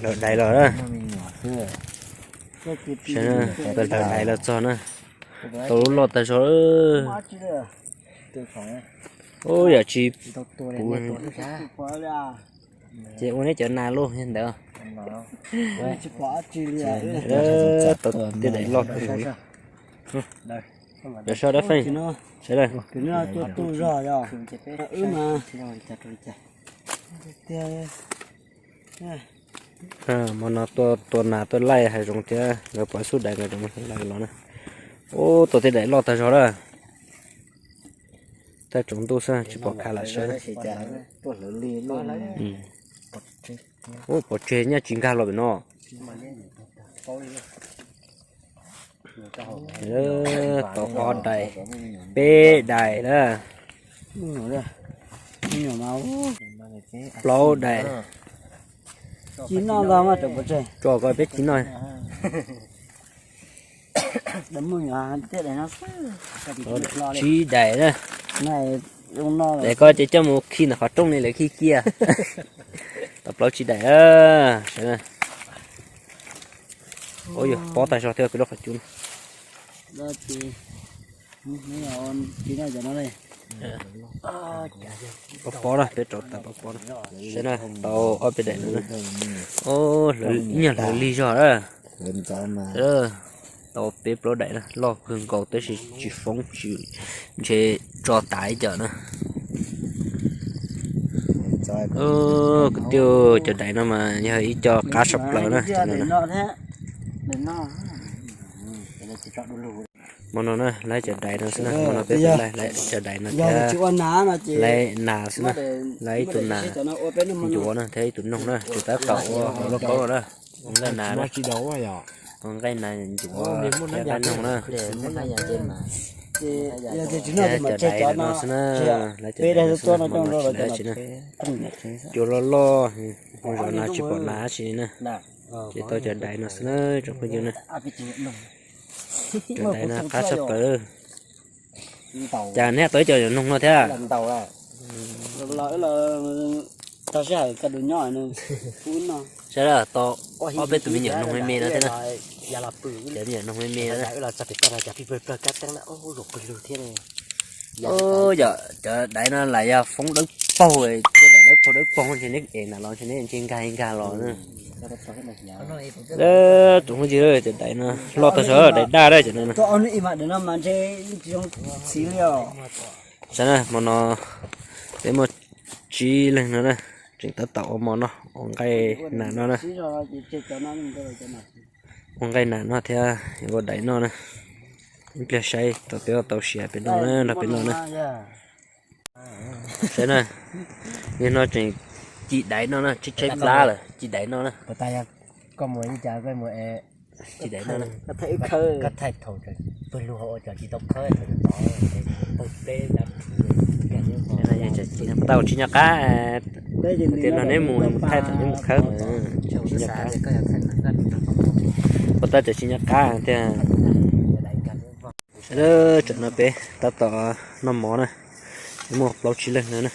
Dais los na. Tawm dais los txog na. Tau lub loj tag zog. Ub, yam tsis puv. Ces ua neb cov nas luj ntawd. Tau tej daim loj tag zog na. Yog sab dab feej, sawv daws. Hmo no tuaj tua nas tuaj laij hav zoov thiab nkawd pom xub dais nkawd tseem mus laij los na. Ub, tua tej daim loj tag zog na. Tag tsaus ntuj xwb tsis pom khav lam sawv. Ub, pov tseg nyob tsis nkag los pem no. Tau ob daim, peb daim na. Plaub daim. Tso koj peb ci noj. Tsib daim na. Daim ko ces coj mus khi ntawm qhov rooj li lawv khi kiag. Tau plaub tsib daim. Ua yog pob tag zog thiab kwv lub qhov cub no. Pob pob na, peb rauv tas pob pob na. Saib na, tau ob peb daim no na. Ib nyuag hlawv lig zog na. Tau peb plaub daim na, loj kawg nkaus tab sis tsis foob, ntshe tso tas ib co na. Kwv tij, cov daim no mas yog ib co qab tshaj plaws na. Hmo no na, laib cov daim no xwb na, hmo no peb pem laib cov daim no thiab, laib nas xwb na, laib ib tug nas ncuav na thiab ib tug noog na, tsis tab tom ua hauv lauj kaub na. Ua nqaij nas, ua nqaij nas ncuav thiab nqaij noog na. Thiab cov daim no xwb na, laib cov daim no xwb na, hmo no tsis laib dab tsi na. Cua loj loj, hmo zov nas tsis pom nas dab tsi li na. Ces tau cov daim no xwb na tsoom phooj ywg na. Cov daim no qab tshaj plaws. Cas neb tau ib co nyuam noog no thiab? Saib, tau ob peb tus me nyuam noog me me no thiab na. Cov me nyuam noog me me na. Yog cov daim no lam yog foob dawb paug, cov daim dawb paug dawb paug ntshe neb ev nas los ntshe neb ntshe nkag nkag los na. Tsoom phooj ywg, cov daim no loj tag zog, daim daj dab cov no. Saib na, hmo no peb muaj tsib leeg no na, tseem tab tom ua mov noj, ua nqaij nas no na. Ua nqaij nas noj thiab ua daim noj na. Ib pliag saib tau peb ua tau siav peb noj na, nrog peb noj na. Saib na, niaj no tseem ci daim noj na, tshaib tshaib plab lawm, ci daim noj na. Ci daim noj na. Tau tsis nyob qab, tias no neb mus mus thaij thaum neb mus khawb mas tsis nyob qab. Ua tab txawm tsis nyob qab tiag. Sawv daws, tsam no peb tab tom noj mov na, peb muaj plaub tsib leeg no na.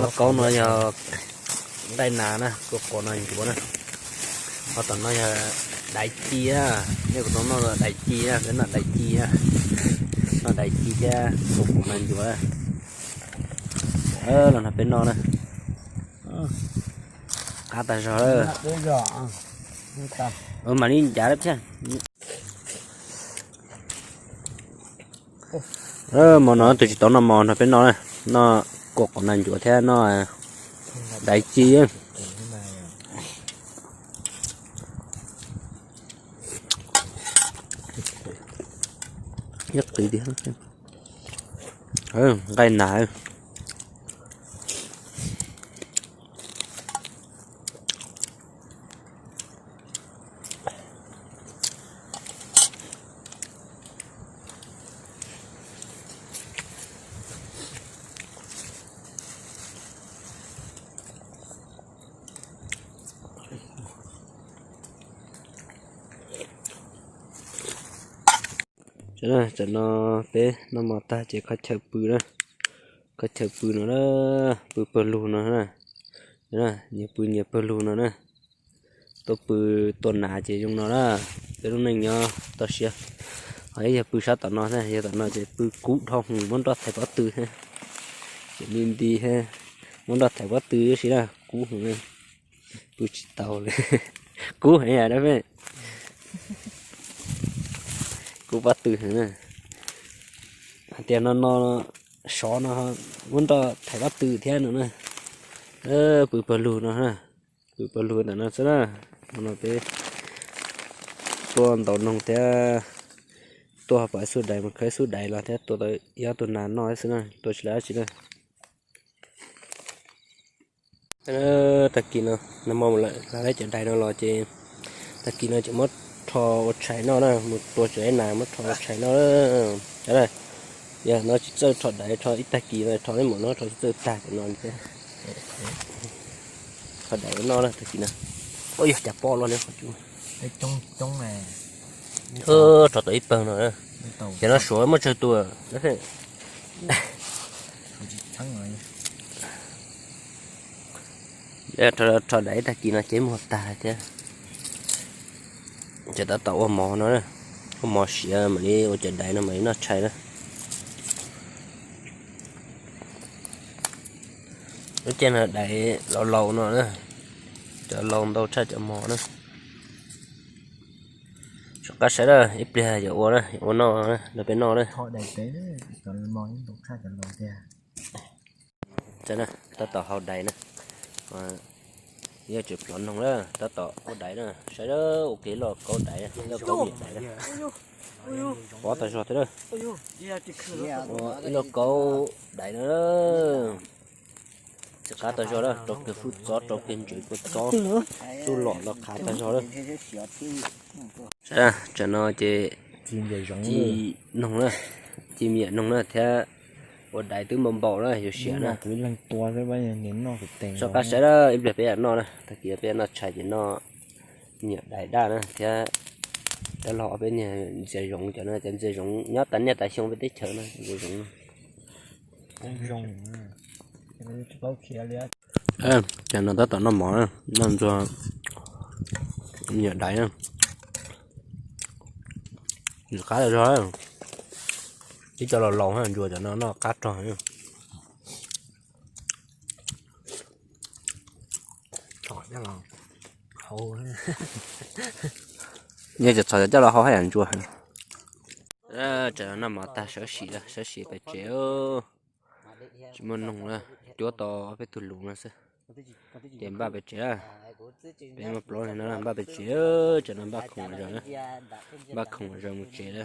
Lauj kaub no yog nqaij nas na, kua quav nas ncuav na. Ho tom no yog daiv ci na, nej kuv tau noj daiv ci na, peb noj daiv ci na. Noj daiv ci thiab kua quav nas ncuav. Los nrog peb noj na. Qab tag zog. Mam li ncav thiab. Hmo no tus tsis tau noj mov nrog peb noj na, noj kua quav nas ncuav thiab noj daiv ci. Nqaij nas. Tam no peb noj mov tag ces kho chaw pw na. Kho chaw pw no na, pw pawg lug no na. Nyias pw nyias pawg lug no na. Tuaj pw tua nas ces zoo no na. Peb lub neej nyob toj siab. Ho ib yog pw sab tom no na, yog tom no ces pw kub dhau hwv, muab nroj thaiv pob tw thiab. Ces li nti thiab, muab nroj thaiv pob tw tab sis na kub hwv, pw tsis tau li. Kub heev yam dab peb, kub pob tw heev na. Hais tias no no sov no muab nroj thaiv pob tw thiab no na. Pw pawg lug no na, pw pawg lug ntawm no xwb na. No peb tuaj ntaus noog thiab, tuaj pom ib xub dais mus khawb ib xub dais los thiab tua tau ib ob tug nas noj xwb na, tua tsis tau dab tsi na. Tag kis no nag hmo mus lawm, lawv cov dais no los ces tag kis no ces muab rho ua tshais noj na, mus tua tsis tau nas muab rho ua tshais noj. Yog no tsis txawj rho dais, rho ib tag kis no rho ib mam no rho tsis txawj tag cov no thiab. Rho dais ua noj na tag kis no. Ua yog cas pob los ne. Rho tau ib pawg no, ces no suav muaj tsawg tus. Rho dais ib tag kis no ces muag tag thiab. Ces tab tom ua mov no, ua mov siav mam li ua cov dais no mam li noj tshais na. Lub caij no dais laus laus no na, cov laus ntau tshaj cov mos na. Soj qab saib na, ib pliag yuav ua na, yuav ua noj na, rau peb noj na. Tab tom hau dais na, yog tseem plov noog na, tab tom ua dais na, saib ua ke loj kaub dais, loj kaub dais na. Pob tag zog thiab na. Ib loj kaub dais na. Tsis qab tag zog na, rau kiag fwj txob, rau kiag ntsev kua txob, tsuj lom los qhav tag zog na. Saib, tsam no ces ci noog na, ci me nyuam noog na thiab ua dais twb npau npaum na, yuav siav na. Soj qab saib na, ib pliag peb yuav noj na, tag kis peb yuav noj tshais ces noj me nyuam dais daj na thiab. Cov laus ob peb niag ntxias zoov cov no, cov ntxias zoov nyob tas niaj tas xyoo peb teb chaws no ntxias zoov. Cov no tab tom noj mov, noj ntsuag me nyuam dais na. Ntsuag qab tag zog, ib co laus laus ntsuag cov no noj qab rog. Yog txhob coj los hau haj yam ntsuag. Tsam no noj mov tag sawv sim, sawv sim pem tsev. Tsis muaj noog na, cuab tau ob peb tug luv no xwb. Ces npaj pem tsev na. Peb muaj plaub no npaj pem tsev, tsam no npaj khoom zog na. Npaj khoom zog mus tsev na.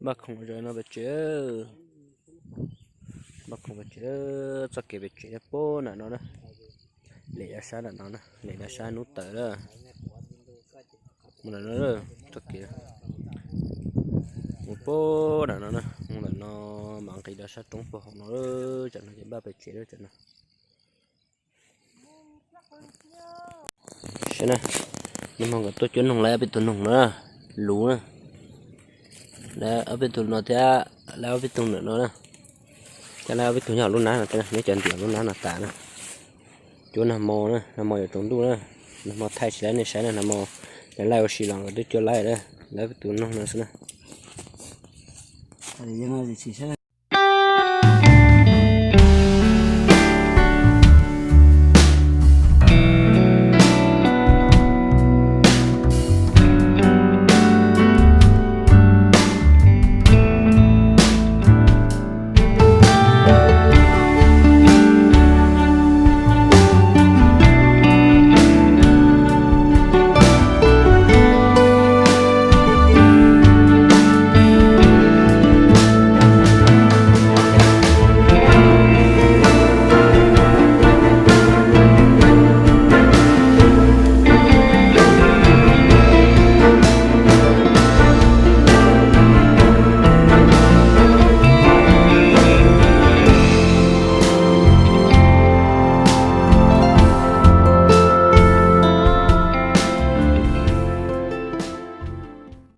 Npaj khoom zog no pem tsev. Npaj khoom pem tsev, txoj kev pem tsev puag nram no na. Lem dab sab nram no na, lem dab sab hnub tawm na. Mus ntawm no, txoj kev mus puag nram no na, mus ntawm no mam nqis rau sab roob puag hauv no, tsam no ces npaj pem tsev tsam no. Saib na, nag hmo nkawd tuaj cuab noog lawv ob peb tug noog no, luv na. Lawv ob peb tug no thiab, lawv ob peb tug ntawm no na. Thiab lawv ob peb tug nyob hauv lub nab no thiab, neb cov ntim lub nab no tas na. Cuab nag hmo na, nag hmo yuav tsaus ntuj na. Nag hmo thaij tsis laib nej saib na, nag hmo cov laij ua si los nkawd twb cuab laij lawm, lawv ob peb tug noog no xwb na.